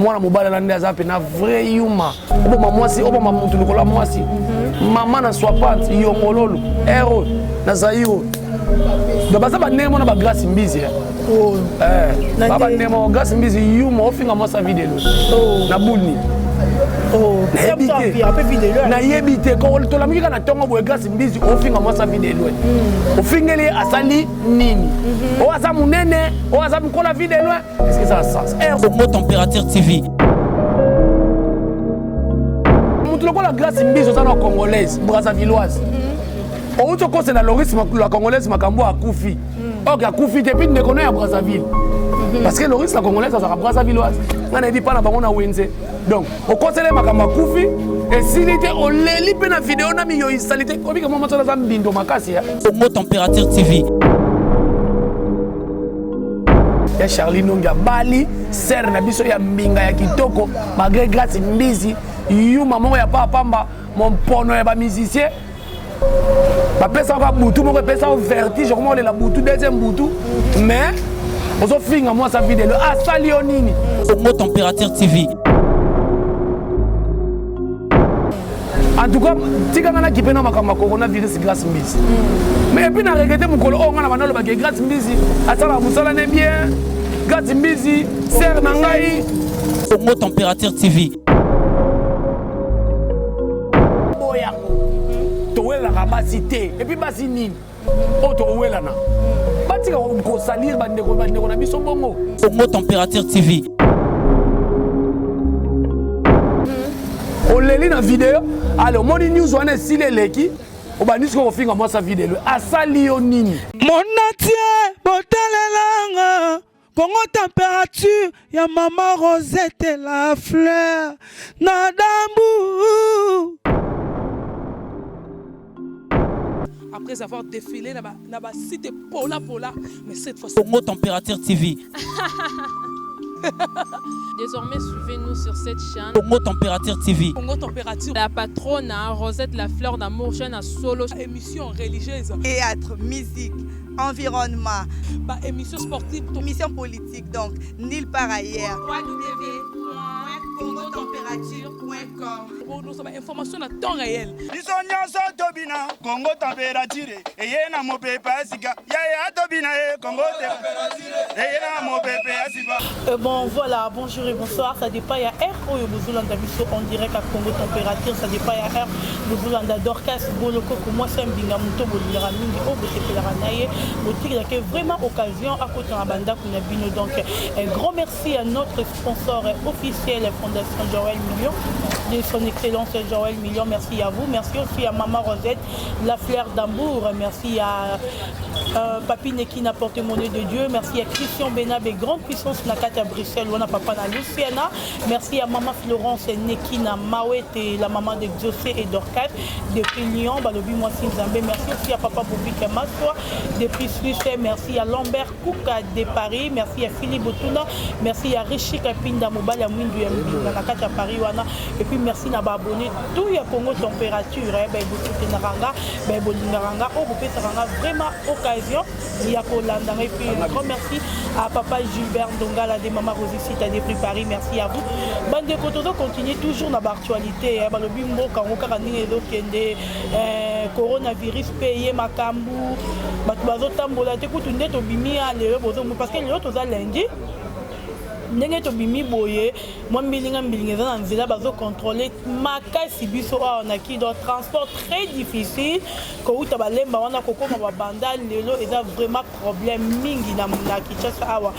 Mwana mobali wana nde aza mpena vrai yuma. Oboma mwasi, oboma mutu lokola mwasi. Mama na swapante yongololo ero na zairo. Donc baza ba ndenge mona ba Grace Mbizi. Eh. Oh. Eh, ba ba ndenge moko Grace Mbizi yuma ofinga mwasi ya videlo. Oh. Na boule. Oh. Nayebi te. Nayebi te. Tolamiki kaka na ntongo boye Grace Mbizi ofinga mwasi ya videlo. Ofingeli ye asali nini? Oyo aza munene, oyo aza mokola vie de loin. Est-ce que ça a sens? Congo Température TV. Moto lokola Grace Mbizo oza na congolaise, brazzavilloise. Outi okosela Loris la congolaise makambo akufi. Ok, akufi te puis ndeko na ya Brazzaville. Parce que Loris la congolaise azalaka brazzavilloise. Nga nayebi pa na bango na wenze. Donc okosela ye makambo akufi esili te oleli mpe na video na miyoyi salite obika mwa mwasi aza mbindo makasi ya Congo Température TV. Ya Charlie Nongi abali sere na biso ya mbinga ya kitoko malgré Grace Mbizi yuma moko ya papa pamba mompono ya ba musicien bapesaka butu moko epesa vertige okoma olela butu deuxième butu mais ozofinga mwasi avidelo asali yo nini? Congo Température TV. En tout cas, tika nga nakipe na makambo ya coronavirus Grace Mbizi. Mais et puis na regrette mokolo oyo nga na banda olobaka Grace Mbizi asalaka mosala ne bien. Grace Mbizi sœur na ngai. Congo Température TV. Boyango towelaka basi te et puis basi nini oyo towelana batika kosalir bandeko bandeko na biso bongo. Congo Température TV. Oleli na video ale omoni news wana esili eleki obandi sikoyo kofinga mwasi ya video asali yo nini? Monatie botalelanga Congo Température ya mama Rosette la fleur na dambu. Après avoir défilé na ba, na ba site pola pola, mais cette fois Congo Température TV. Désormais, suivez-nous sur cette chaîne. Congo Température TV. Congo Température. La patronne, hein, Rosette la fleur d'amour, chaîne à solo. Émission religieuse. Théâtre, musique, environnement. Bah, émission sportive. Émission politique, donc, nulle part ailleurs. www.congotemperature.com. Bon, nous sommes information à temps réel. Biso nyonso tobina Congo Température eye na mopepe ya sika yaya tobina ye Congo Température eye na mopepe ya sika. Bon voilà, bonjour et bonsoir, ça dépend ya heure oyo bozolanda biso en direct à Congo Température, ça dépend ya heure bozolanda Dorcas Bolokoko mwasi ya mbinga moto bolingaka mingi oyo bosepelaka na ye botikelaka vraiment occasion akota na bandako na bino. Donc un grand merci à notre sponsor officiel Fondation Joël Million de son excellence Joël Million, merci à vous, merci aussi à Maman Rosette la fleur d'amour, merci à Papi Nekina porte-monnaie de Dieu, merci à Christian Benabe grande puissance Nakata Bruxelles wana papa na Luciana, merci à Maman Florence Nekina Mawete la maman de José et Dorcas depuis Lyon balobi mwasi Nzambe, merci aussi à papa Bobby Kamaswa depuis Suisse, merci à Lambert Kouka de Paris, merci à Philippe Botuna, merci à Richie Kapinda mobali ya mwindu ya mbinga na kati ya Paris wana, et puis merci na ba abonné tout ya Congo Température, eh, ba bosoutenaka nga, ba bolingaka nga, oyo bopesaka nga vraiment occasion ya kolanda nga. Et puis un grand merci à papa Gilbert Ndongala de maman Rosie Sita depuis Paris, merci à vous. Bandeko tozo continuer toujours na ba actualité, eh, balobi mboka ngo kaka ndenge ezokende, eh, coronavirus pe ye makambu bato bazotambola te kutu nde tobimi ya lelo bozomo parce que lelo toza lundi ndenge tobimi boye mwa mbilinga mbilinga eza na nzela bazocontrôle makasi biso awa na ki donc transport très difficile kouta balemba wana kokoma babanda lelo eza vraiment problème mingi na, na Kinshasa awa.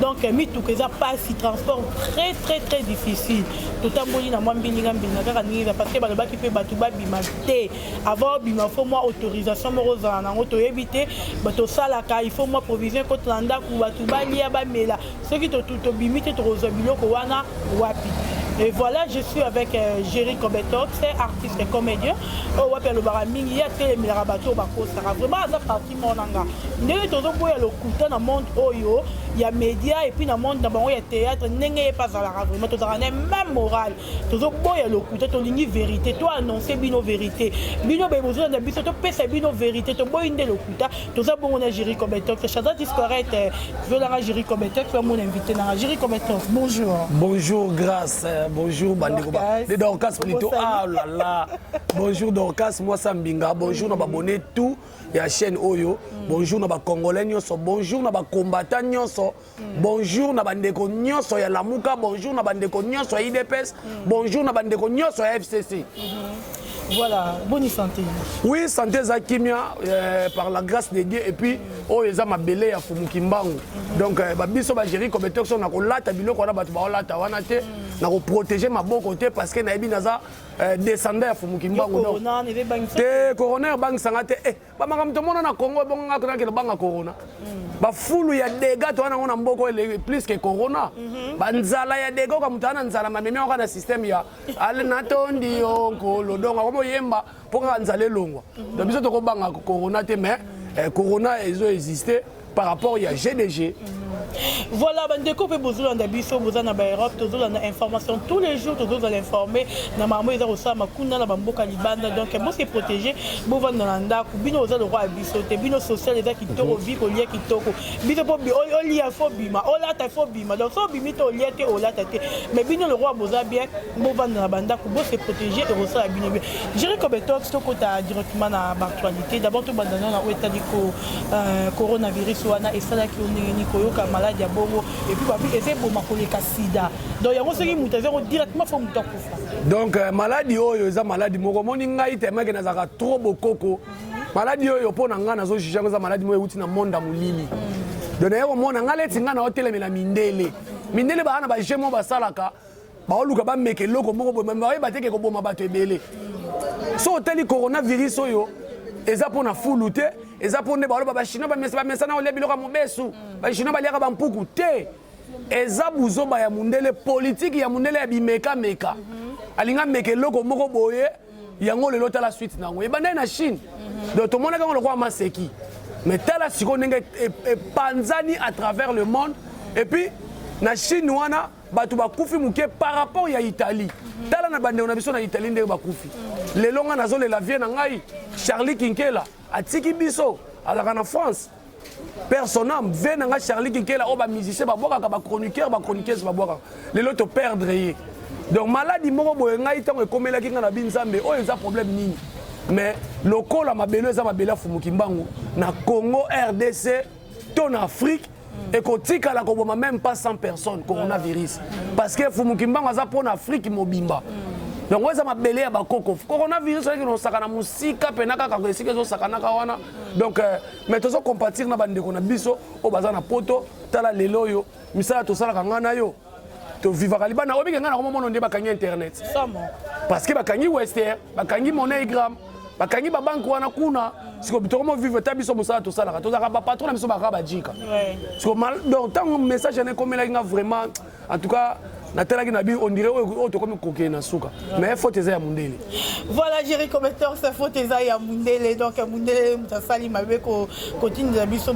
Donc mituka eza pasi, transport très très très difficile. Totamboli na mwa mbilinga mbilinga kaka ndenge eza parce que balobaki mpe bato babima te. Avant obima faut mwa autorisation moko ozala nango, toyebi te bato osalaka, il faut mwa provision ekota na ndako, bato balia bamela. Soki tobimi te tokozwa biloko wana wapi? Et voilà, je suis avec Jerry Kobetox, artiste et comédien. Oh, wapi alobaka mingi, ye atelemelaka bato oyo bakosaka. Vraiment aza parti moko na nga. Ndenge tozoboya lokuta na monde oyo, ya média et puis na monde na bango ya théâtre, ndenge ye mpe azalaka. Vraiment, tozalaka na même moral, tozoboya lokuta, tolingi vérité, to annonce bino vérité. Bino boye bozolanda biso, topesa bino vérité, toboyi nde lokuta. Toza bongo na Jerry Cobetox, Chadra Discorette, tozolanga Jerry Cobetox, bamona invité nanga Jerry Cobetox. Bonjour. Bonjour Grâce, bonjour bandeko de Dorcas plutôt. Ah là là, bonjour Dorcas, moi Sambinga, bonjour na babone tout ya chaîne oyo, bonjour na bacongolais nyonso, bonjour na bacombattant nyonso, bonjour na bandeko nyonso ya Lamuka, bonjour na bandeko nyonso ya UDPS, bonjour na bandeko nyonso ya FCC. Voilà, bonne santé? Oui, santé eza kimia, par la grâce de Dieu. Et puis oyo eza mabele ya Fumu Kimbangu. Donc babiso bagéri Cobetox, na kolata biloko wana bato baolata wana te, na koprotéger maboko te, parce que nayebi naza descendant ya Fumu Kimbangu. Te, corona ebangisanga te. Eh, bamakambo tomona na Congo, ebonganga nakende banga corona. Bafulu ya dégâts toza nango na mboka oyo plus que corona, banzala ya dégâts. Oka moto aza na nzala, mamemi yango kaka na système ya ale natondi yo nkolo. Donc akomi oyemba mpo kaka nzala elongwa. Donc biso tokobanga corona te, mais corona ezo existe par rapport ya GDG. Voilà, bandeko mpe bozolanda biso, boza na baEurope, tozolanda information tous les jours, tozozala informé na makambo eza kosalama kuna na bamboka libanda. Donc bose protéger, bovanda na ndako. Bino oza lokwa ya biso te, bino social eza kitoko, vi kolia kitoko. Biso mpo olia faut bima, olata faut bima. Donc so obimi te, olia te, olata te. Mais bino lokwa boza bien, bovanda na bandako, bose protéger, ekosala bino bien. Jerry Cobetox, tokota directement na baactualité. D'abord tobanda nano na oyo etali coronavirus wana. Esalaki yo ndenge nini koyoka maladi ya bongo? Et puis babi eza eboma koleka sida, donc yango soki moto aza yango directement, faut moto akufa. Donc maladi oyo eza maladi moko, omoni ngai temeke nazalaka trop bokoko. Maladi oyo, mpo na ngai, nazojuge yango eza maladi moko euti na monde ya molili. Donc naye komona ngai leti ngai naotelemela mindele. Mindele baa na baje moko basalaka, baoluka bameka eloko moko boye, bayeba te ke koboma bato ebele. So otali coronavirus oyo, eza mpo na fulu te, eza mpo nde baloba bachinois bamesana kolia biloko ya mobesu, bachinois baliaka bampuku te. Eza buzoba ya mundele, politike ya mundele ya bimekameka. Alingi ameka eloko moko boye, yango lelo tala suite nango ebandaki na Chine. Donc tomonaki yango lokola maseki, mais tala sikoyo ndenge epanzani à travers le monde. Et puis na Chine wana bato bakufi moke par rapport ya Italie. Tala na bandeko na biso na Italie ndenge bakufi. Lelo ngai nazolela vie na ngai Charlie Kinkela, atiki biso, azalaka na France, père son âme. Vie na ngai Charlie Kinkela oyo bamusicien babwakaka, bachroniqueur, bachroniqueuse babwakaka, lelo toperdre ye. Donc maladi moko boye, ngai ntango ekomelaki ngai na bi Nzambe, oyo eza problème nini? Mais lokola mabele eza mabele afumuki mbangu na Congo RDC to na Afrique, ekotikala koboma même pas 100 personnes coronavirus, parce que fumuki mbangu aza mpo na Afrique mobimba. Donc oyo eza mabele ya bakoko. Coronavirus oyaki nosaka na mosika mpena kaka esika ezosakanaka wana. Donc mais tozocompatir na bandeko na biso oyo baza na Poto. Tala lelo oyo misala tosalaka, ngai na yo tovivaka libanda. Obike ngai nakomomono nde bakangi internet, parce que bakangi Western, bakangi MoneyGram, bakangi babanke wana kuna. Siko tokomo vivre ta biso mosala tosalaka, tozalaka bapatron na biso bakaka bajika. Siko donc ntango message yana ekomelaki nga, vraiment, en tout cas natalaki na bi, on dirait oyo tokomi kokende na suka, mais faute eza ya mundele. Voilà, Jerry Cobetox, faute eza ya mundele. Donc mundele moto asali mabe kotindela biso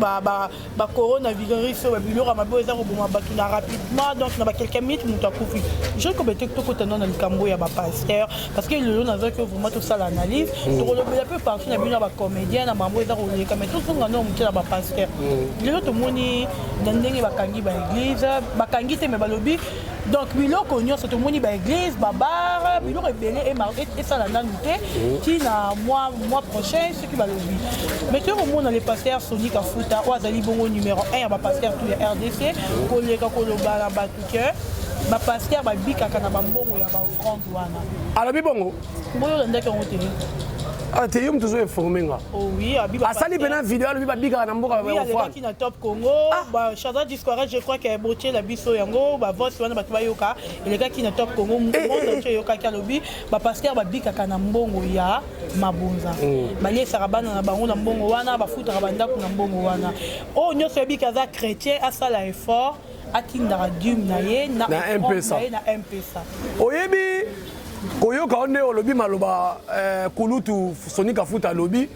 bacoronavirus oyo, babiloko ya mabe oyo eza koboma bato na rapidement. Donc na baquelques minutes moto akufi. Jerry Cobetox, tokota nano na likambo ya bapasteur, parce que lelo nazwaki vraiment tosala analyse, tokolobela mpe parti na bino ya bacomédien na mambo eza koleka. Mais tozonga nano moke na bapasteur. Lelo tomoni na ndenge bakangi baéglise, bakangi te, mais balobi donc biloko nyonso, tomoni baéglise, babar, biloko ebele esala nanu te ntina mois prochain soki balobi. Mais toyei komona le pasteur Soni Kafuta, oyo azali bongo numéro 1 ya bapasteur tout ya RDC, koleka koloba na bato ke bapasteur babikaka na bambongo ya baoffrande wana. Alobi bongo? Boyo olandaki yango te? Ah, te, yo moto ozo informe nga. Oh oui, abi. Asali mpena video, alobi babikaka na mboka? Oui, alekaki na Top Congo. Chadra Discoret, je crois que botiela biso yango, bavoice wana bato bayoka. Elekaki na Top Congo, monde entier eyokaki. Alobi bapasteur babikaka na mbongo ya mabonza, baliesaka bana na bango na mbongo wana, bafutaka bandako na mbongo wana. Oyo nyonso oyebiki aza chrétien, asala effort, atindaka dîme na ye na Na M-Pesa. Na ye na M-Pesa. Oyebi koyoka o nde olobi maloba kulutu Soni Kafuta alobi,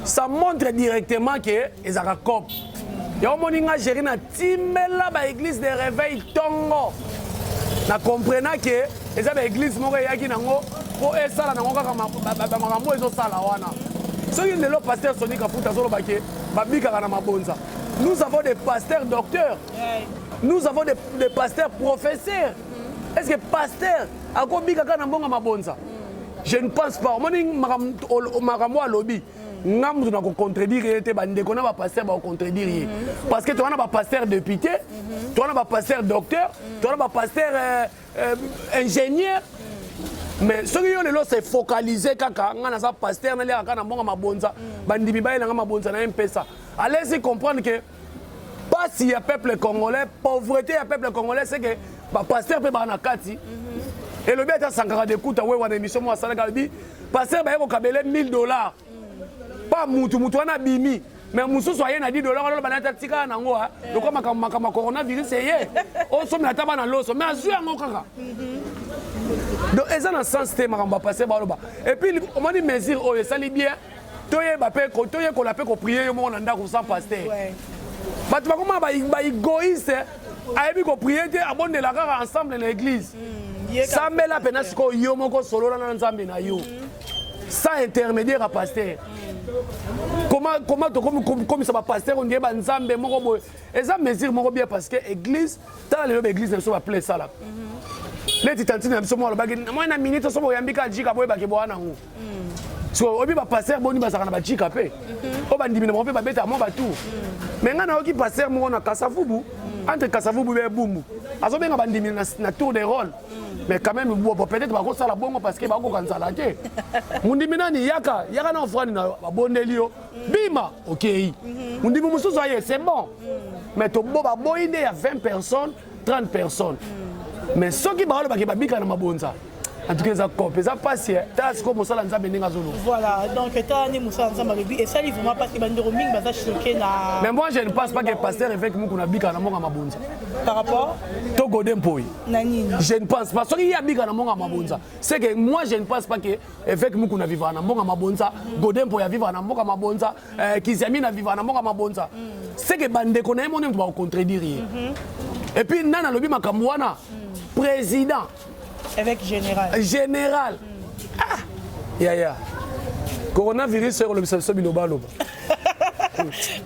ça montre directement ke ezalaka coop. Yango omoni nga Jerry na timbela ba église de réveil tongo. Na comprena que eza ba église moko eyaki nango po esala nango kaka ba makambo ezosala wana. Soki lelo pasteur Sony Kafuta azoloba ke babikaka na mabonza. Nous avons des pasteurs docteurs. Nous avons des pasteurs professeurs. Est-ce que pasteur akobika kaka na mbongo mabonza? Je ne pense pas. Omoni makambo alobi. Nga mutu na ko contredire ye te, bandeko na ba pasteur ba contredire ye. Parce que toza na ba pasteur député, toza na ba pasteur docteur, toza na ba pasteur ingénieur. Mais soki yo lelo se focaliser kaka nga naza pasteur naliaka kaka na mbongo mabonza, bandimi bayela nga mabonza na M-Pesa. Allez-y comprendre que pasi ya peuple congolais, pauvreté ya peuple congolais, c'est que ba pasteur pe ba na kati. Elobi ata Sankara de Kuta we wana émission mo asalaka alobi pasteur baye kokabele 1000 $. Pa mutu mutu wana bimi mais mususu aye na 10 $ aloba na ata tika nango a lokwa makambo makambo ya coronavirus eye osomela ata bana loso mais azwi yango kaka. Donc eza na sens te makambo ya pasteur baloba. Et puis omoni mesure oyo esali bien toyeba pe toyekola pe koprier yo moko na ndako sans pasteur. Bato bakoma ba égoïste ayebi koprier te abondela kaka ensemble na église. Sambela pena sikoyo yo moko solola na Nzambe na yo. Sans intermédiaire à pasteur. Comment tokomi komisa ba pasteur on dirait ba Nzambe moko boye. Eza mesure moko bien parce que église tala lelo ba église na biso ba plein sala. Leti tantine na biso moko alobaki moi na minute so boyambi ka jika boyebaki boya nango. So obi ba pasteur boni bazaka na ba jika pe. O bandimi na bango pe babeta mo batu. Mais nga nayoki pasteur moko na Kasavubu, entre Kasavubu be Bumbu. Azobenga bandimi na tour de rôle. Mais quand même bon, peut-être bakosala bongo parce que bakoka nzala te. Mundimi nani yaka, yaka na offrande na babondeli yo. Bima, okei. Mundimi mosusu aye, c'est bon. Mais tobo baboyi nde ya 20 personnes, 30 personnes. Mais soki balobaki babika na mabonza, en tout cas eza cope, eza pasi, tala sikoyo mosala Nzambe ndenge azoloba. Voilà, donc tala nde mosala Nzambe alobi, esali vraiment pasi, bandeko mingi baza choqué na. Mais moi je ne pense pas que pasteur évêque Mukuna abika na mbongo ya mabonza. Par rapport to Godé Mpoyi. Na nini? Je ne pense pas. Soki ye abika na mbongo ya mabonza, c'est que moi je ne pense pas que évêque Mukuna vivra na mbongo ya mabonza, Godé Mpoyi vivra na mbongo ya mabonza, Kiziamina vivra na mbongo ya mabonza. C'est que bandeko na ye moni mutu bakocontredire ye. Et puis nani alobi makambo wana? Président évêque général. Général. Ah! Ya ya. Coronavirus ekolobisa biso biloba loba.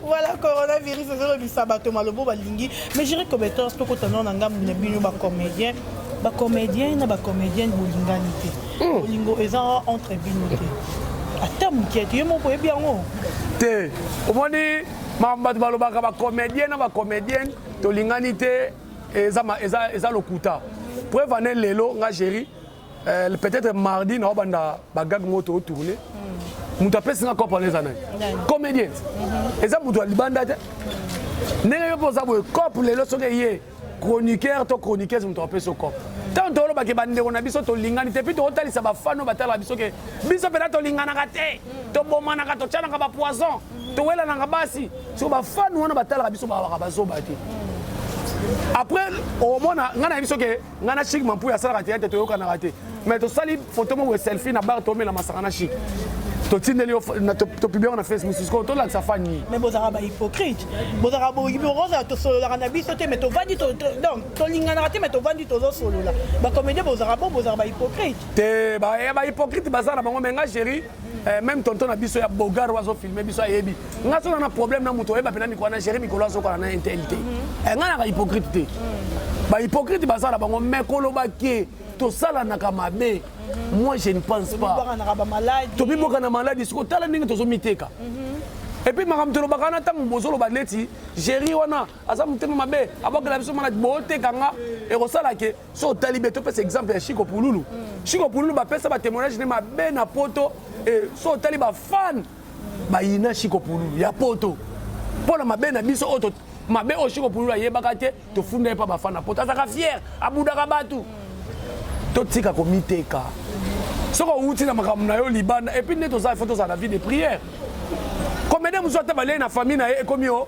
Voilà, coronavirus ezolobisa bato malobo balingi. Mais Jerry Cobetor, tokotana na ngambu na bino ba comédien. Ba comédien na ba comédienne bolingani te. Bolingo eza entre bino te. Ata moke te, yo moko oyebi yango. Te, omoni bato balobaka ba comédien na ba comédienne tolingani te, eza eza eza lokuta. Preuve ane lelo nga Jerry peut-être mardi na obanda ba gag moko to tourner. Mutu apesi nga kopo eza nani? Comédien. Eza mutu ya libanda te. Ndenge yo mpo oza boye cope lelo soki eye chroniqueur to chroniqueuse moto apesi yo cope. Ntango tolobaki bandeko na biso tolingani te, puis tokotalisa bafano batalaka biso ke biso mpena tolinganaka te, tobomanaka, totianaka bapoison, towelanaka basi. Soki bafano wana batalaka biso balobaka bazoba te. Après omona ngai na biso ke ngai na Chic Mampuya asalaka théâtre toyokanaka te, mais tosali photo moko selfie na bar tomela masanga na Chic, totindeli yo topublie na Facebook. Sikoyo tolakisa fan nini? Mais bozalaka bahypocrite, bozalaka bozala tosololaka na biso te, mais tovandi, donc tolinganaka te, mais tovandi tozosolola. Bacomédien bozalaka bon, bozalaka bahypocrite. Te, bahypocrite baza na bango. Mais nga Géri, même tonton na biso ya Bogar oyo azofilme biso ayebi nga so na problème na moto oyeba mpena mikolo na Géri mikolo azokola na intel te. Nga naka hypocrite te, bahypocrite baza na bango. Mais koloba ke tosalanaka mabe, moi je ne pense pas. Tomiboka na maladi. Sikoyo tala ndenge tozomiteka. Et puis makambo tolobaka wana, ntango bozoloba neti Géri wana aza motema mabe, abwakela biso maladi, booteka nga ekosala ke so otali be. Topesa exemple ya Chiko Pululu. Chiko Pululu bapesa batémoignage ne mabe na poto. E so otali bafan bayina Chiko Pululu ya poto mpo na mabe na biso oyo, mabe oyo Chiko Pululu ayebaka te, tofunda ye mpa bafan na poto. Azalaka fier, abudaka bato. Totika komiteka. Soki owuti na makambo na yo libanda, et puis nde toza, faut tozala na vie de prière. Comédien mosusu ata balei na famille na ye, ekomi o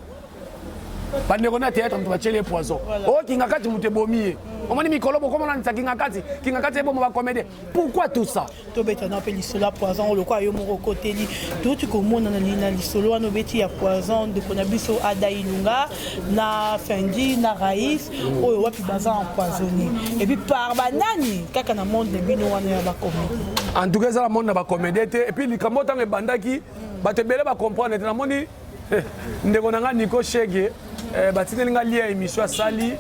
bandeko na théâtre moto batieli ye poison, okinga kati moto ebomi ye. Omoni mikolo bokomonanisa Kingakati, Kingakati eboma bacomédien. Pourquoi tout ça? Tobeta na mpe lisolo ya poison oyo lokola yo moko okoteli. Touti komona na lisolo wana obeti ya poison, ndeko na biso Ada Ilunga na Fendi na Raïs, oyo wapi baza empoisonné et puis par banani kaka na monde na bino wana ya bacomédie? En tout cas, eza na monde na bacomédie te. Et puis likambo ntango ebandaki, bato ebele bacomprendre te. Namoni ndeko na nga Nico Shege, batindeli nga lia émission asali,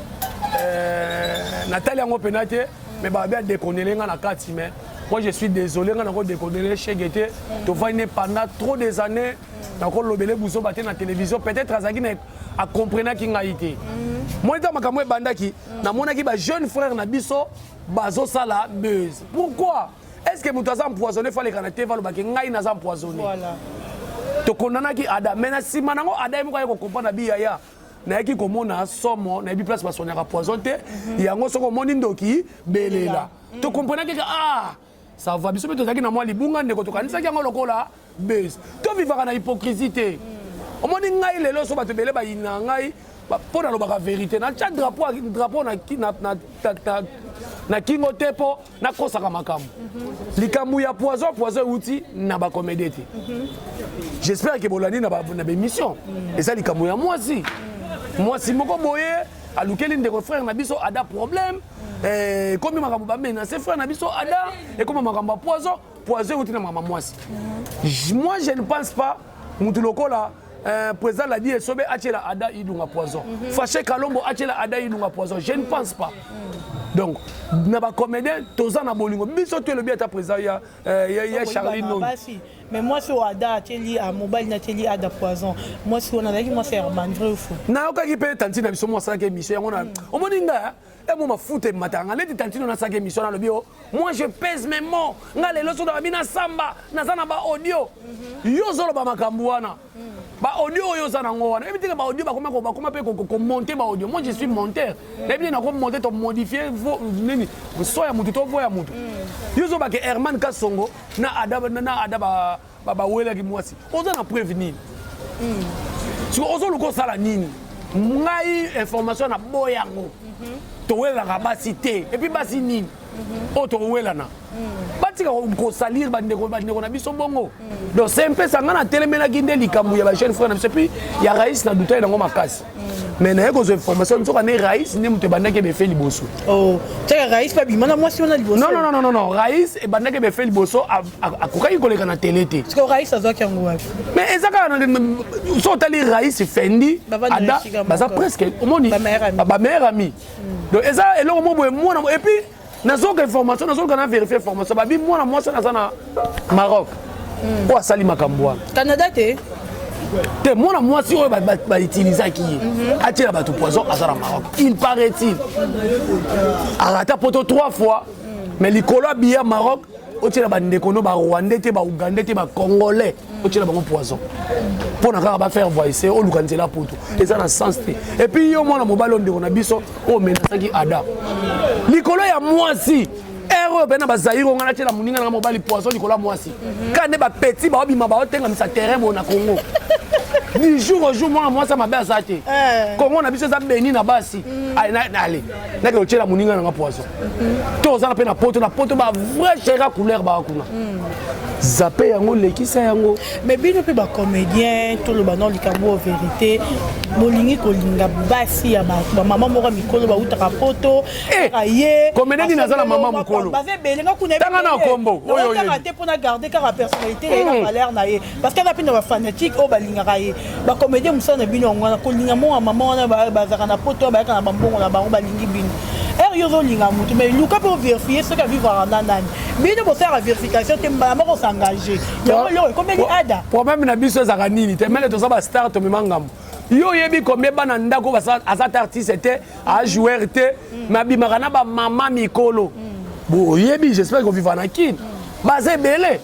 natali yango mpena te, mais babi adéconnele nga na kati. Mais moi, je suis désolé, nga nako déconnele Shege te. Tovandi pendant trop des années, nakolobele buzoba te na télévision. Peut-être azalaki na akomprenaki ngai te. Moi, ntango makambo ebandaki, namonaki bajeune frère na biso bazosala buzz. Pourquoi est ce que moto aza empoisonné faleka na te valobaki ngai naza empoisonné? Tokondanaki Ada, mais na nsima nango Ada ye moko aye kocomprendre bi yaya nayaki komona somo, nayebi place basonyaka poison te. Yango soki omoni ndoki, belela. Tokomprenaki ke ah, ça va, biso mpe tozalaki na mwa libunga. Ndeko, tokanisaki yango lokola buzz. Tovivaka na hypocrisie te. Omoni ngai lelo, so bato ebele bayina ngai mpo nalobaka vérité. Natya drapeau na kingo te mpo nakosaka makambo. Likambo ya poison, poison euti na bacomédie te. J'espère ke bolandi na baémission. Eza likambo ya mwasi, mwasi moko boye alukeli ndeko frère na biso Ada problème. Ekomi makambo bamenace frère na biso Ada, ekomi makambo ya poison. Poison euti na makambo ya mwasi. Moi, je ne pense pas mutu lokola président Ladi Esobe atiela Ada Ilunga poison, Faché Kalombo atiela Ada Ilunga poison. Je ne pense pas. Donc na bacomédien toza na bolingo biso to elobi ata président ya Charlie Noni. Mais mwasi oyo Ada atieli, mobali na atieli Ada poison, mwasi wana azalaki mwasi ya Herman, vrai ou faux? Nayokaki mpe tantine na biso mo asalaki émission yango na omoni nga emo mafuta emataka nga neti tantine oyo nasalaki émission, nalobi o moi, je pèse mes mots. Nga lelo so nababi nasamba, naza na baaudio. Yo ozoloba makambo wana, baaudio oyo oza nango wana, yebi teke baaudio bakoma mpe komonter baaudio. Moi, je suis monteur, nayebi te nakomonter to modifier nini so ya mutu to voix ya mutu. Yo ozobake Herman Kasongo na Ada bawelaki mwasi, oza na preuve nini? Siko ozoluka osala nini? Ngai information na boya yango. Towelaka basi te. Et puis basi nini oyo towelana? Batika kosalir bandeko na biso bongo. Donc c'est un peu ça. Ngai natelemelaki nde likambo ya bajeune frère na biso, puis ya Raïs na dutai nango makasi. Mais naye kozwa information, nzoka nde Raïs nde moto ebandaki ebefe liboso. Tiaka Raïs mpe abima na mwasi wana liboso? Non, non, non, non, non, Raïs ebandaki ebefe liboso, akokaki koleka na télé te. Parce que Raïs azwaki yango wapi? Mais eza kaka so otali Raïs, Fendi, Ada baza presque, omoni, bameilleur ami. Donc eza eloko mo boye mwana. Et puis nazoka information, nazoluka na vérifie information, babi mwana mwasi wana aza na Maroc oyo asali makambo wana. Canada te? Te, mwana mwasi oyo bautilisaki ye atiela bato poison aza na Maroc, il paraît-il. Arata poto trois fois, mais likolo abiya Maroc, otiela bandeko no barwandais te, baougandais te, bacongolais, otiela bango poison mpo na kaka bafaire voice, oluka nzela poto, eza na sens te. Et puis yo mwana mobali oyo, ndeko na biso oyo omenasaki Ada likolo ya mwasi ere oyo mpe na bazaire, nga natiela moninga nanga mobali poison likolo ya mwasi, kaka nde bapeti baobima baotengamisa terrain boye na Congo du jour au jour. Mwana mwasi ya mabe aza te. Congo na biso eza beni na basi. Ale nake otiela moninga nanga poison to oza na mpe na poto, na poto bavrai chéri couleur baa kuna, zape yango, lekisa yango. Mais bino mpe bacomédien, toloba na likambo ya vérité, bolingi kolinga basi ya bato, bamama moko ya mikolo bautaka poto. Ye comédien nini aza na mama mokolo? Baza ebele, nga kuna. Tanga na kombo oyo. Otanga te mpona garder kaka personnalité na ye na valeur na ye, parce que aza mpe na bafanatique oyo balingaka ye. Bacomédien, mosala na bino yango wana, kolinga mongo ya mama wana bazalaka na poto, bayaka na bambongo na bango, balingi bino. Ere yo ozolinga motu, mais luka mpe ovérifie soki avivraka na nani. Bino bosalaka vérification te, mbala moko osengage yango, eloko ekomeli Ada. Problème na biso ezalaka nini te? Mele toza bastar, tomema ngambo. Yo oyebi combien bana ndako aza te artiste te, ajoueur te, mais abimaka na bamama mikolo? Bo oyebi, j'espère kovivre na Kine, baza ebele.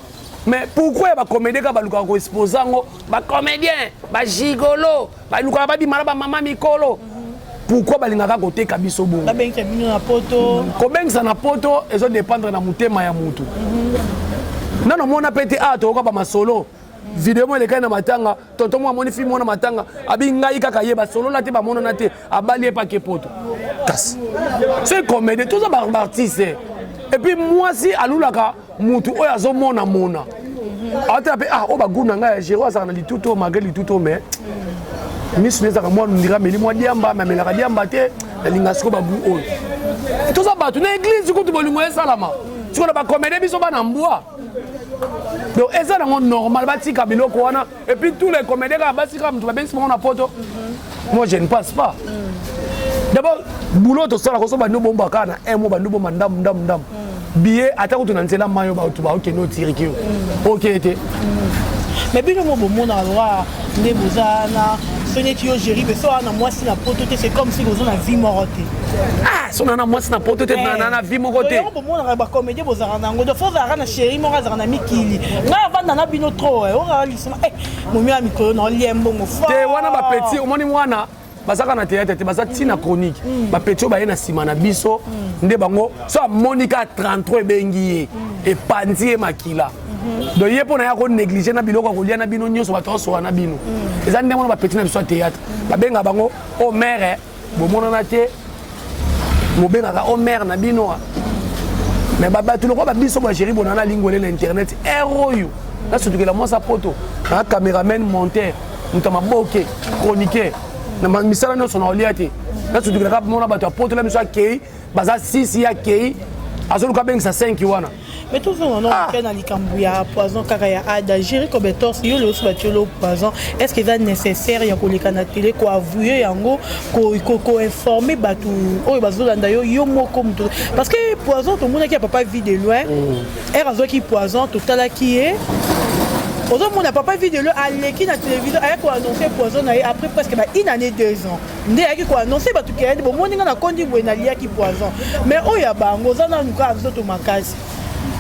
Mais pourquoi ya bacomédien kaka balukaka koexpose yango? Bacomédien bagigolo balukaka babima na bamama mikolo, pourquoi balingaka koteka biso bongo? Babengisa bino na poto. Kobengisa na poto ezodépendre na motema ya mutu. Nano mona mpe te awa toyoka bamasolo video mo elekaki na matanga, tonton mo amoni fille mwana matanga, abi ngai kaka ye, basolola te, bamonana te, abali ye pake poto. Kasi soki comédien, toza baartiste. Et puis mwasi alulaka mutu oyo azomona mona, aotala mpe: ah, oyo bagu na ngai ya géro azalaka na litutu oyo, malgré litutu oyo, mais miso ezalaka mwa ndira, ameli mwa diamba, me amelaka diamba te. Nalinga sikoyo bagu oyo. Toza bato na église, kutu bolingo esalama sikoyo na bacomédien, biso bana mbwa. Donc eza nango normal, batika biloko wana. Et puis tous les comédiens kaka basika moto babengisi bango na poto, moi je ne pense pas. D'abord boulot tosalaka so, bandi obomba kaka na un mois, bandi obomba ndambu ndambu ndambu billet, ata kutu na nzela mayo, bato baokende otiriki yo okeye te. Mais bino mo bomonaka loka nde boza na so neti yo géri mpe so wana mwasi na poto te, c'est comme si boza na vie moko te. Ah, so na mwasi na poto te, na vie moko te. Yango bomonaka bacomédien bozalaka na yango. Donc faut ozalaka na chéri moko azalaka na mikili. Ngai avanda na bino trop, ozala lisoma momi ya mikolo na olia mbongo. Te, wana bapeti omoni mwana bazaka na théâtre te, baza ntina chronique. Bapeti oyo baye na nsima na biso nde bango so amoni ka 33 ebengi ye, epanzi ye makila. Donc ye mpo na ye akonéglige na biloko ya kolia na bino nyonso, bato asoka na bino. Eza ndenge wana bapeti na biso ya théâtre babenga bango o mare bomonana te, bobengaka o mare na bino. Mais bato lokola babiso bagéri bona na lingwele na internet ere oyo nasutukela mwasi poto na caméraman, monteur, moto ya maboke, chroniqueur na misala nyonso na olia te, nasutukelaka mona bato ya poto na biso. Akei baza 6, ye akei azoluka abengisa 5 wana. Mais tozonga no mpe na likambo ya poison kaka ya Ada. Géri Cobetos, yo lelo so batiolo poison, est ce que eza nécessaire ya koleka na télé koavouer yango, koinformer bato oyo bazolanda yo, yo moko moto? Parce que poison tomonaki ya papa Vie de Loin, ere azwaki poison, totalaki ye, ozomona papa Vie de Loin aleki na télévision, ayaki koannonce poison na ye après presque ba une année, 2 ans, nde ayaki koannonce bato keyandi: bomoni nga nakondi boye, naliaki poison. Mais oyo ya bango oza nanu kaka nzoto makasi,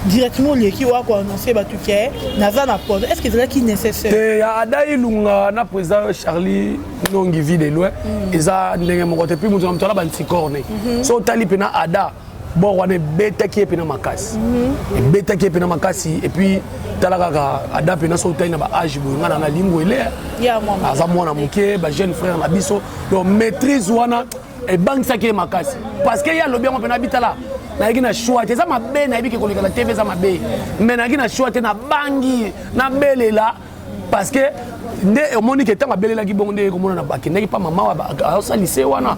directement oleki oya koannonce bato ke naza na poison. Est ce que ezalaki nécessaire? Te, ya Ada Ilunga na président Charlie Nongi Vie de Loin eza ndenge moko te. Puis moto na moto ala banticorne. So otali mpena Ada bor wana, ebetaki ye mpena makasi, ebetaki ye mpena makasi. Et puis tala kaka Ada mpena, so otali na baage boye, ngai na nalingo ele aza mwana moke, bajeune frère na biso. Donc maîtrise wana ebangisaki ye makasi, parce que ye alobi yango mpena bitala: nayaki na choix te, eza mabe, nayebi ke koleka na TV eza mabe, mais nayaki na choix te, nabangi nabelela. Parce que nde omoni ke ntango abelelaki bongo, nde komona bakendaki mpa mama aosalise wana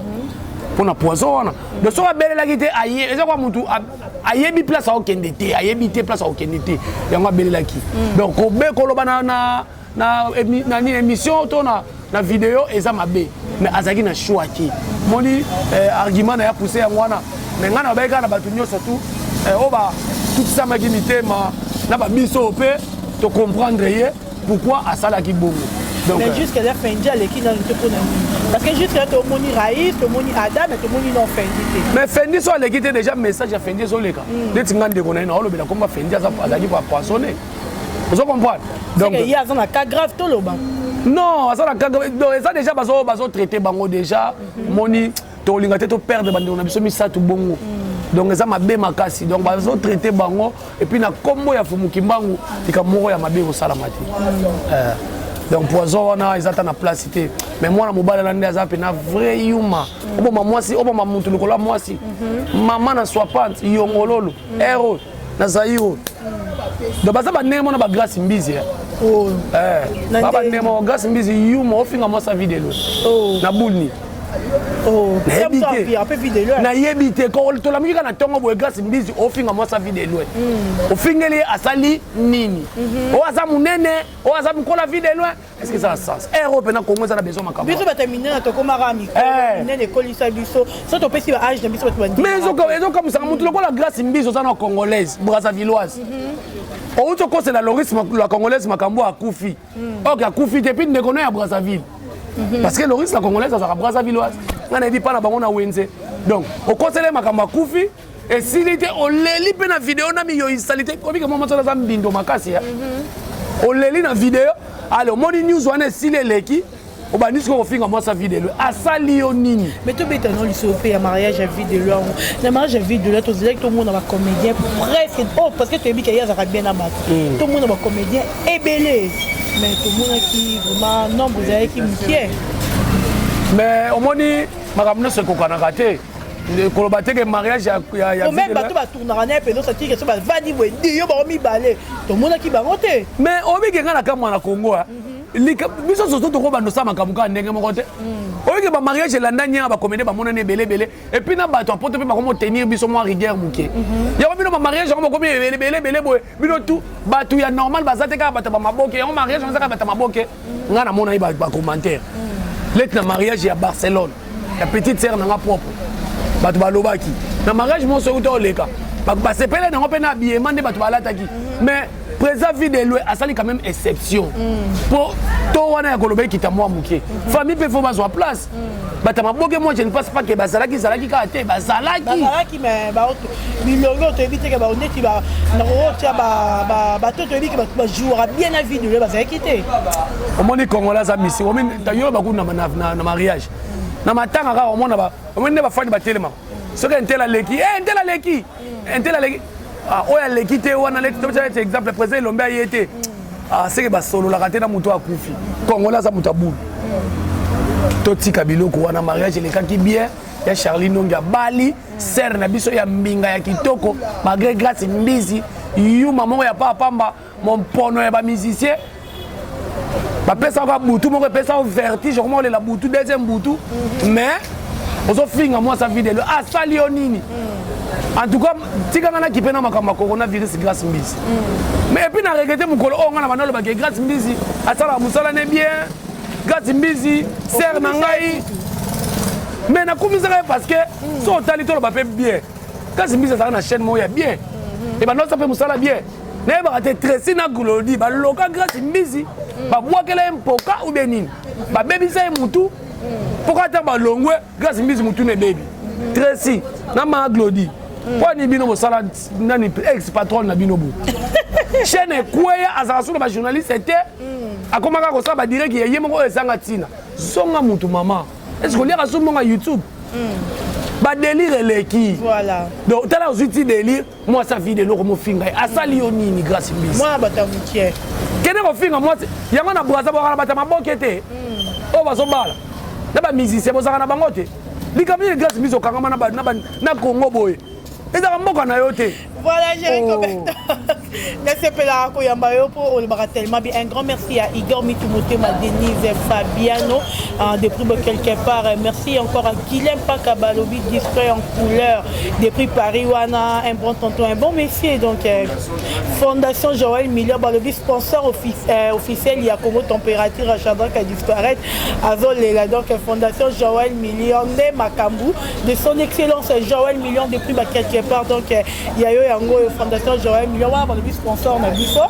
mpona poison wana. Donc soki abelelaki te, aye eza kwa mutu ayebi place aokende te, ayebi te place aokende te, yango abelelaki. Donc koloba na nini, émission to na video eza mabe, mais azalaki na choix te. Moni argument na ya pousse yango wana. Mais ngai na bayi kaka na bato nyonso tu oyo batutisamaki mitema na babiso mpe tocomprendre ye pourquoi asalaki bongo. Donc, mais jusque là Fendi aleki nanu te. Mpona nini? Parce que jusque là tomoni Raïs, tomoni Adam, mais tomoni non Fendi te. Mais Fendi so aleki te, déjà message ya Fendi ezoleka. Neti nga ndeko na ye naolobela komba Fendi azalaki poisonné, ozo comprendre? Donc ye aza na cas grave, toloba? Non, aza na cas grave. Donc eza déjà bazotraite bango déjà. Moni tokolinga te toperdre bandeko na biso misato bongo. Donc eza mabe makasi. Donc bazotraite bango. Et puis na nkombo ya Fumu Kimbangu, likambo moko ya mabe ekosalama te. Donc poison wana eza ta na place te. Mais mwana mobali wana nde aza mpena vrai yuma. Oboma mwasi, oboma mutu likolo ya mwasi, mama na swapante yongololo ero na Zairo. Donc baza bandenge mona bagrâce Mbizi, ba bandenge moko. Grâce Mbizi yuma, ofinga mwasi avidelo na bulni. Nayebi te, tolamuki kaka na ntongo boye, Grâce Mbizi ofinga mwasi avidelo, ofingeli ye, asali nini? Oyo aza monene, oyo aza mokolo Vie de Loin, est ce que ça a sens? Ere oyo mpena Kongo eza na besoin makambo. Biso bato ya minene tokomaka mikolo minene, ekolisa biso so topesi ba age na biso bato. Mais ezokamusaka motu lokola Grâce Mbizi, oza na congolaise brazzavilloise, outi okosela Loris la congolaise makambo akufi, ok, akufi te. Puis ndeko no ya Brazzaville, parce que Loris la congolaise azalaka brazzavilloise, ngai nayebi mpa na bango na wenze. Donc okosela ye makambo akufi, esili te, oleli mpe na video na miyo esali te. Obike mwa mwasi aza mbindo makasi ya oleli na video. Ale omoni news wana esili, eleki, obandi sikoyo kofinga mwasi ya Vie de Loin. Asali yo nini? Mais tobeta no lisolo mpe ya mariage ya Vie de Loin yango. Na mariage ya Vie de Loin, tozalaki tomona bacomédien presque, oh, parce que toyebi ke ye azalaka bien na bato, tomona bacomédien ebele, mais tomonaki vraiment nombre ezalaki mokie. Mais omoni makambo nyonso ekokanaka te. Koloba te ke mariage ya même bato batournaka na ye mpenza osatiki so bavandi boye diyo bango mibale, tomonaki bango te. Mais obike nga na kamwa na Congo, biso soso tokobanda osala makambo kaka ndenge moko te. Oyike bamariage elanda nyanga, bacomédie bamonani ebele ebele, et puis na bato ya poto mpe bakomi otenir biso mwa rigueur moke. Yango bino bamariage yango bokomi ebele ebele ebele boye, bino tu bato ya normal baza te, kaka bato ya bamaboke. Yango mariage yango eza kaka bato ya maboke. Ngai namonaki bacommentaire leti na mariage ya Barcelone ya petite sœur nanga propre. Bato balobaki na mariage moko soki uta oleka, basepele nango mpe na habillement nde bato balataki, mais président Vue de Loin asali quand même exception mpo to wana ya koloba ekita mwa moke. Famille mpe fo bazwa place. Bato ya maboke, moi je ne pense pas ke bazalaki, zalaki kaka te, bazalaki. Bazalaki, mais bilongi oyo toyebi teke neti nakokotia bato toyebi ke bato bajouera bien na Vue de Loin, bazalaki te. Omoni, Congolais aza misi yo bakuna na mariage, na matanga kaka omona, omoni nde bafandi batelemaka soki un tel aleki, un tel aleki, un tel aleki, oyo aleki te wana. Leti tobisa neti exemple, président Elombe aye te, seke basololaka te na moto akufi. Congolais aza moto abulu. Totika biloko wana. Mariage elekaki bien ya Charlie Nongi, abali sœur na biso ya mbinga ya kitoko, malgré Grâce Mbizi yuma moko ya paa pamba mompono ya bamusicien bapesaka butu moko, epesa vertige, okoma olela butu, deuxième butu. Mais ozofinga mwasi Vue de Loin, asali yo nini? En tout cas, tikanga nakipe na makambo ya coronavirus, Grâce Mbizi. Mais et puis na regretter mokolo oyo nga na banda olobaki Grâce Mbizi asalaka mosala ne bien. Grâce Mbizi sœur na ngai, mais nakumisaka ye parce que so otali, toloba mpe bien, Grâce Mbizi azalaka na chaîne moko ya bien, ebanda osa mpe mosala bien. Nayebaka te, Tracy na Glodi baloka Grâce Mbizi, babwakela ye mpoka ou bien nini, babebisa ye mutu mpoka. Ata balongwe, Grâce Mbizi mutu na ebebi. Tracy na maa Glodi, mpo ani bino bosala nani ex patron na bino bo chaîne ekweya, azalaka so na bajournaliste te, akomaka kosala badirect ya ye moko oyo ezanga ntina. Zonga mutu mama, est ce oliaka so mbongo ya YouTube? Badélire eleki. Donc tala, ozwi ti délire, mwasi avide eloko mofinga ye, asali yo nini, Grâce Mbisi? Mwana bato ya mokie. Kende kofinga mwasi yango na Braza. Bokaka na bato ya maboke te oyo bazobala na bamusicien, bozalaka na bango te. Likambo nini, Grâce Mbisi, okangama na Congo boye? Ezaka mboka na yo te. Voilà, Jerry Kobeta. Nasepelaka koyamba yo mpo olobaka tellement bien. Un grand merci à Igor Mitumotema, Denise Fabiano, depuis quelque part. Merci encore à Guilhem Paka Balobi, discret en couleur, depuis Paris wana, un bon tonton, un bon monsieur. Donc, Fondation Joël Million, Balobi, sponsor officiel ya Congo Température à Shadrach à disparaître. Azolela, donc Fondation Joël Million, nde makambu de son excellence Joël Million depuis ba quelque part. Donc, ya yo yango Fondation Joël Million wana, balobi sponsor na biso.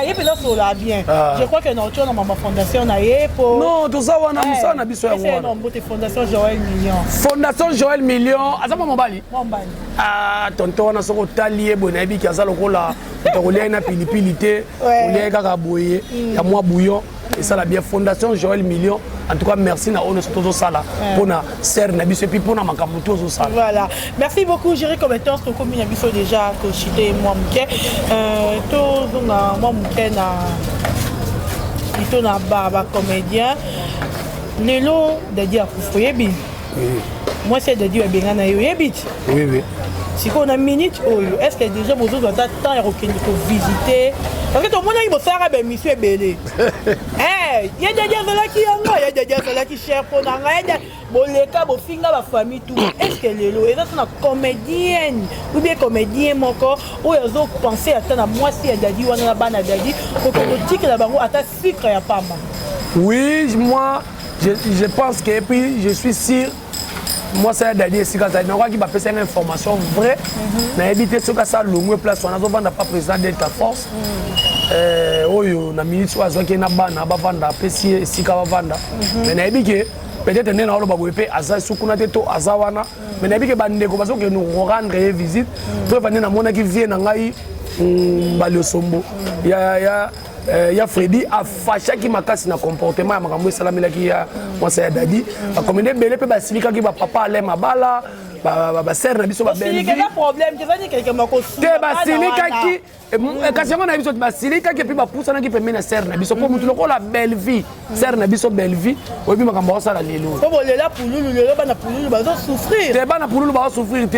Ye mpenza solola bien. Je crois que na otio na mama fondation na ye po Non, toza wana, mosala na biso yango wana. Mbote, Fondation Joël Million. Fondation Joël Million aza mwa mobali. Mobali. Ah, tonton wana, soki otali ye boye, nayebiki aza lokola moto akolia ye na pilipili te, olia ye kaka boye ya mwa bouillon, esala bien. Fondation Joël Million, en tout cas merci na oyo nyonso tozosala mpona sœur na biso, et puis mpona makambo to ozosala. Voilà, merci beaucoup, Géri Compétence. Tokomi na biso déjà kochite mwa moke, tozonga mwa moke na plutôt na bacomédien. Lelo Dadi akufa, oyebi mwasi ya Dadi babenga na ye, oyebi ti? Oui. Sikoyo na minute oyo, est ce que déjà bozozwa ata temps ya kokende kovisite? Parce que tomonaki bosalaka baémission ebele, ye Dadi azalaki yango, ye Dadi azalaki cher mpo na ngai, boleka bofinga bafamille tout. Est ce que lelo eza so na comédienne ou bien comédien moko oyo azopense ata na mwasi ya Dadi wana na bana Dadi, kokende kotikela bango ata sucre ya pamba? Oui, moi je pense que, et puis je suis sûr, mwasi ya Dadi esika azali, nakoki bapesa nga information vrai. Nayebi te soki asa longwe place wana, azovanda pa président Delta Force oyo na minute oyo azwaki ye na bana bavanda, apesi ye esika bavanda. Mais nayebi ke peut-être nde naoloba boye mpe aza sukuna te to aza wana, mais nayebi ke bandeko bazokende korendre ye visite. To evande, namonaki vie na ngai Mbaliosombo ya Fredi afashaki makasi na comportement ya makambo esalamelaki ya mwasi ya Dadi. Bacomédien ebele mpe basilikaki, bapapa Alain Mabala. Basere na biso babelvi te, basilikaki. Kasi yango na biso basilikaki, et puis bapusanaki pembeni ya sere na biso, mpo motu lokola Bellevie, sere na biso Bellevie, oyebi makambo aosala lelo. Bolela Pululu, lelo bana Pululu bazosouffrir. Te, bana Pululu bazosouffrir te,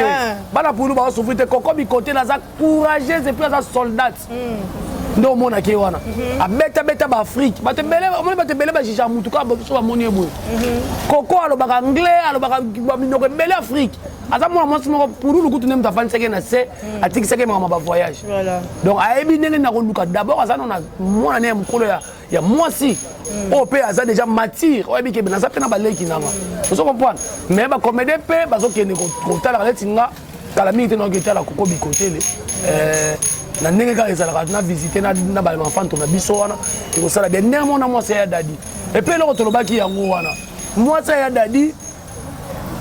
bana Pululu bazosouffrir te. Koko Bikotela aza courageuse et puis aza soldate. Nde omonaki ye wana abetabeta baAfrique. Bato ebele omoni, bato ebele bajija mutu kaka biso bamoni ye boye. Koko alobaka anglais, alobaka baminoko ebele Afrique. Aza mwana mwasi moko Pululu kutu nde moto afandisaki na se, atikisaki makambo bavoyage. Donc ayebi ndenge na koluka. D'abord aza no na mwana ne ya mokolo ya mwasi oyo mpe aza déjà mature, oyo ayebi ke naza mpe na baleki nanga, ozo comprendre. Mais bacomédien mpe bazokende kotalaka neti nga kala mingi te, naoki etala Koko Bikotele na ndenge kaka ezalaka na visite na bamafanto na biso wana, ekosala bien ndenge mona mwasi ya Dadi. Et puis eloko tolobaki yango wana, mwasi ya Dadi,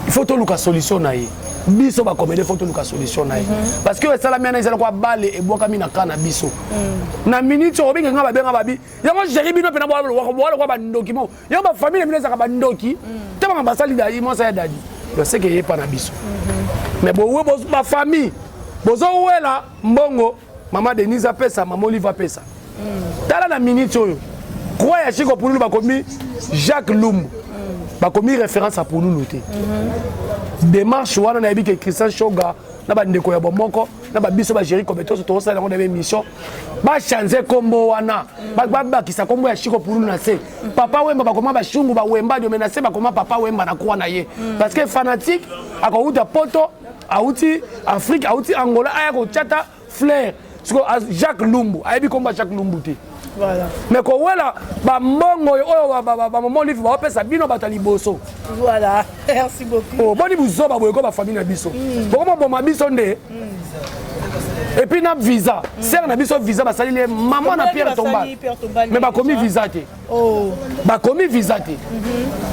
il faut toluka solution na ye. Biso bacomédien, faut toluka solution na ye, parce que oyo esalami wana ezala kwa bale ebwakami na ka na biso na minute oyo. Obenga nga, babenga babi yango géri bino mpena bwalokwa bandoki mo yango, bafamille na bino ezalaka bandoki te. Banga basali Dadi, mwasi ya Dadi, donc seke eyepa na biso. Mais bowe bafamille bozowela mbongo, mama Denise apesa, mama Olive apesa. Tala na minute oyo, croix ya Chiko Pululu, bakomi Jacques Lumbu, bakomi référence ya Pululu te. Démarche wana nayebi ke Christian Shoga na bandeko ya bomoko na babiso bagéri kometoso tozosala yango na émission, bachange nkombo wana, babakisa nkombo ya Chiko Pululu na se. Papa Wemba, bakoma bashungu bawemba diome na se, bakoma Papa Wemba na croix na ye, parce que fanatique akouta Poto, auti Afrique, auti Angola, aya kotiata fleur. Siko Jacques Lumbu ayebi komba Jacques Lumbu te. Mais kowela bambongo oyo bamama Olive baopesa bino bato ya liboso. Voilà, merci beaucoup. Boni buzoba boye ko bafamille na biso bokoma boma biso nde. Et puis na visa, sere na biso visa basaleli ye mama na Pierre Tombal, mais bakomi visa te, bakomi visa te.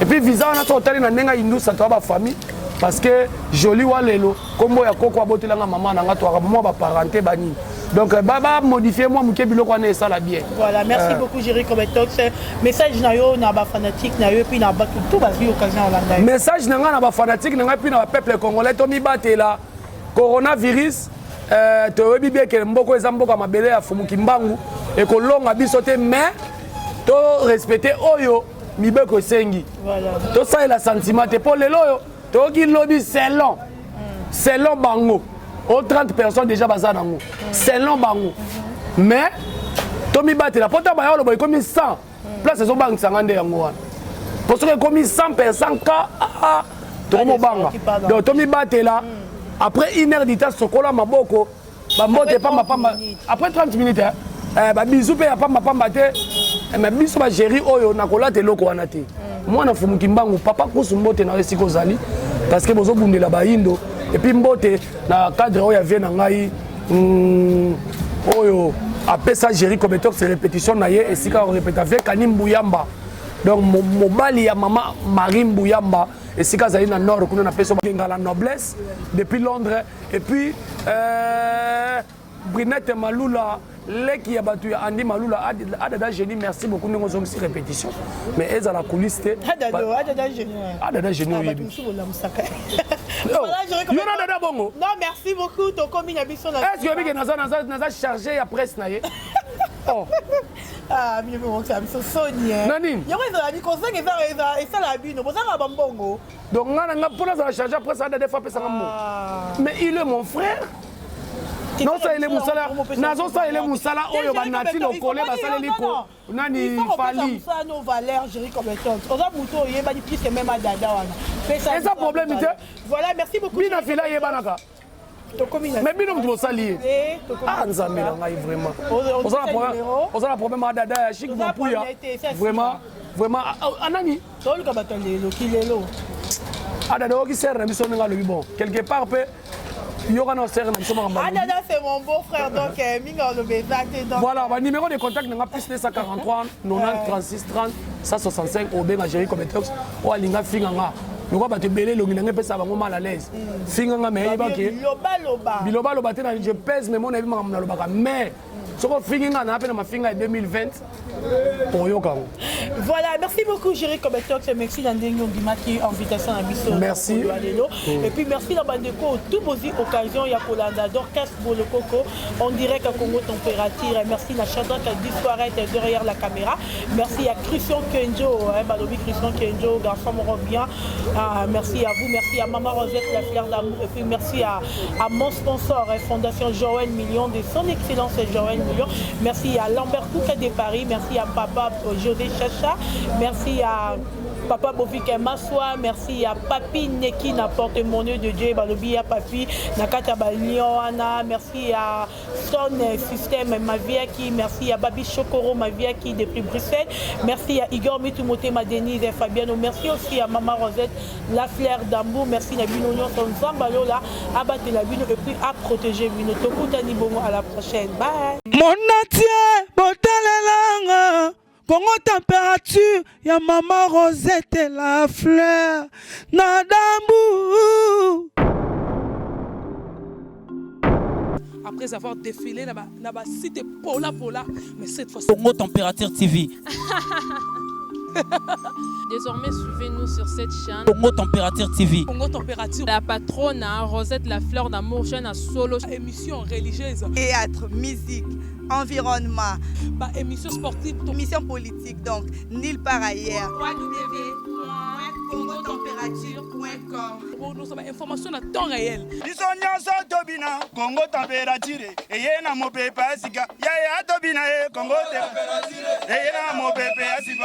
Et puis visa wana, so otali na ndenge ya indusa, toya bafamille, parce que Joli wa lelo nkombo ya koko abotelanga mama na nga, toaka mwa baparenté banini. Donc bamodifie mwa moke biloko wana, esala bien. Voilà, merci beaucoup Géri Kobetox. Message na yo na bafanatique na yo et puis na bato tout bazwi occasion olanda yo. Message na ngai na bafanatique na ngai mpe na bapeuple congolais: tomibatela coronavirus. Toyebi bien ke mboka eza mboka mabele ya Fumuki Mbangu, ekolonga biso te, mais to respecte oyo mibeko esengi. Tosalela sentiment te, mpo lelo oyo toyoki lobi selon bango o 30 personnes déjà baza nango, selon bango. Mais tomibatela, mpo ta baya oloba ekomi 100 place, ezobangisanga nde yango wana, mpo soki ekomi 100 personnes ka tokomobanga. Donc tomibatela. Après une heure du temps, sokola maboko, bambote pambapamba. Après 30 minutes, babizu mpe ya pambapamba te. Mais biso bagéri oyo nakolata eloko wana te. Mwana Fumuki Mbangu, papa Kusu, mbote na yo esika ozali, parce que bozobundela bayindo. Et puis mbote na cadre oyo ya vie na ngai, oyo apesa Géri Kobetox répétition na ye, esika korépéta, vie Kani Mbuyamba, donc mobali ya mama Marie Mbuyamba, esika azali na nord kuna, napesi benga la noblesse depuis Londres. Et puis Brinette Malula, leki ya bato ya Andi Malula, Adada Génie, merci beaucoup ndenge ozongisi répétition, mais ezala coulisse te. Adada Génie, oyebi yo na Dada bongo. Non, merci beaucoup, tokomi na biso na Est ce que oyebi ke naza chargé ya presse na ye? Oh. Ah, bino mpe bokosala biso soni. Na nini? Yango ezala kozanga esala bino bozanga bambongo. Donc nga na nga mpo nazala chargé ya presse, Adada fa apesanga mbongo, mais il est mon frère. Nazosalele mosala, nazosalele mosala oyo banati lokole basaleli ko nani Fali. Mosala no valeur, Géri Compétence, oza moto oyebani plus que même Adada wana. Eza problème te. Voilà, merci beaucoup. Bino fila yebanaka. Mais bino moto bosali ye. Ah, Nzambe na ngai, vraiment oza na problème. Adada ya Chik Mampuya, vraiment, vraiment anani. Toluka bato lelo kilelo. Adada oyoki sere na biso ndenge alobi. Bon, quelque part mpe yoka na sere na biso makambo. Adada, c'est mon beau frère, donc mingi oloba eza te, donc Voilà, banuméro de contact nanga: plus 243 90 36 30 165. Obenga Géri Cometox oyo alinga finga nga lokwa bato ebele, elongi nanga epesa bango mal à l'aise. Finga nga, mais yebake bilobaloba. Bilobaloba te, na je pèse mais mo nayebi makambo nalobaka. Mais Soki ofingi nga na mpe na mafinga ya 2020, oyoka yango. Voilà, merci beaucoup Jerry Kobetox, merci na ndenge ondimaki invitation na biso. Merci. Mokolo ya lelo. Et puis merci na bandeko tout bozwi occasion ya kolanda Dorcas Bolokoko en direct à Congo Température. Et merci na Shadrach Discoiret derrière la caméra. Merci à Christian Kenjo, hein, balobi Christian Kenjo, garçon moko bien. Ah, merci à vous, merci à Maman Rosette la fleur d'amour et puis merci à mon sponsor, hein, Fondation Joël Million de son excellence Joël Million. Merci à Lambert Kouka de Paris, merci à Papa José Chacha, merci à Papa Bofik Maswa, merci à Papi Neki na porte-monnaie de Dieu, balobi ya Papi na kati ya ba Lion wana, merci à Son Système Maviaki, merci à Babi Chokoro Maviaki depuis Bruxelles, merci à Igor Mitumotema Denise et Fabiano, merci aussi à Maman Rosette la fleur d'amour, merci na bino nyonso, Nzambe alola abatela bino et puis a protéger bino. Tokutani bongo à la prochaine. Bye. Monatie botalelanga Congo Température ya Mama Rosette la fleur na dambu. Après avoir défilé na ba site Pola Pola, mais cette fois Congo Température TV. Désormais, suivez-nous sur cette chaîne. Congo Température TV. Congo Température. La patronne, hein, Rosette la fleur d'amour, chaîne à solo. Émission religieuse. Théâtre, musique, environnement. Bah, émission sportive. Émission politique, donc, nulle part ailleurs. www.congotemperature.com. Pour nous, sommes information à temps réel. Biso nyonso tobina Congo Température eye na mopepe ya sika, yaya tobina ye Congo Température eye na mopepe ya sika.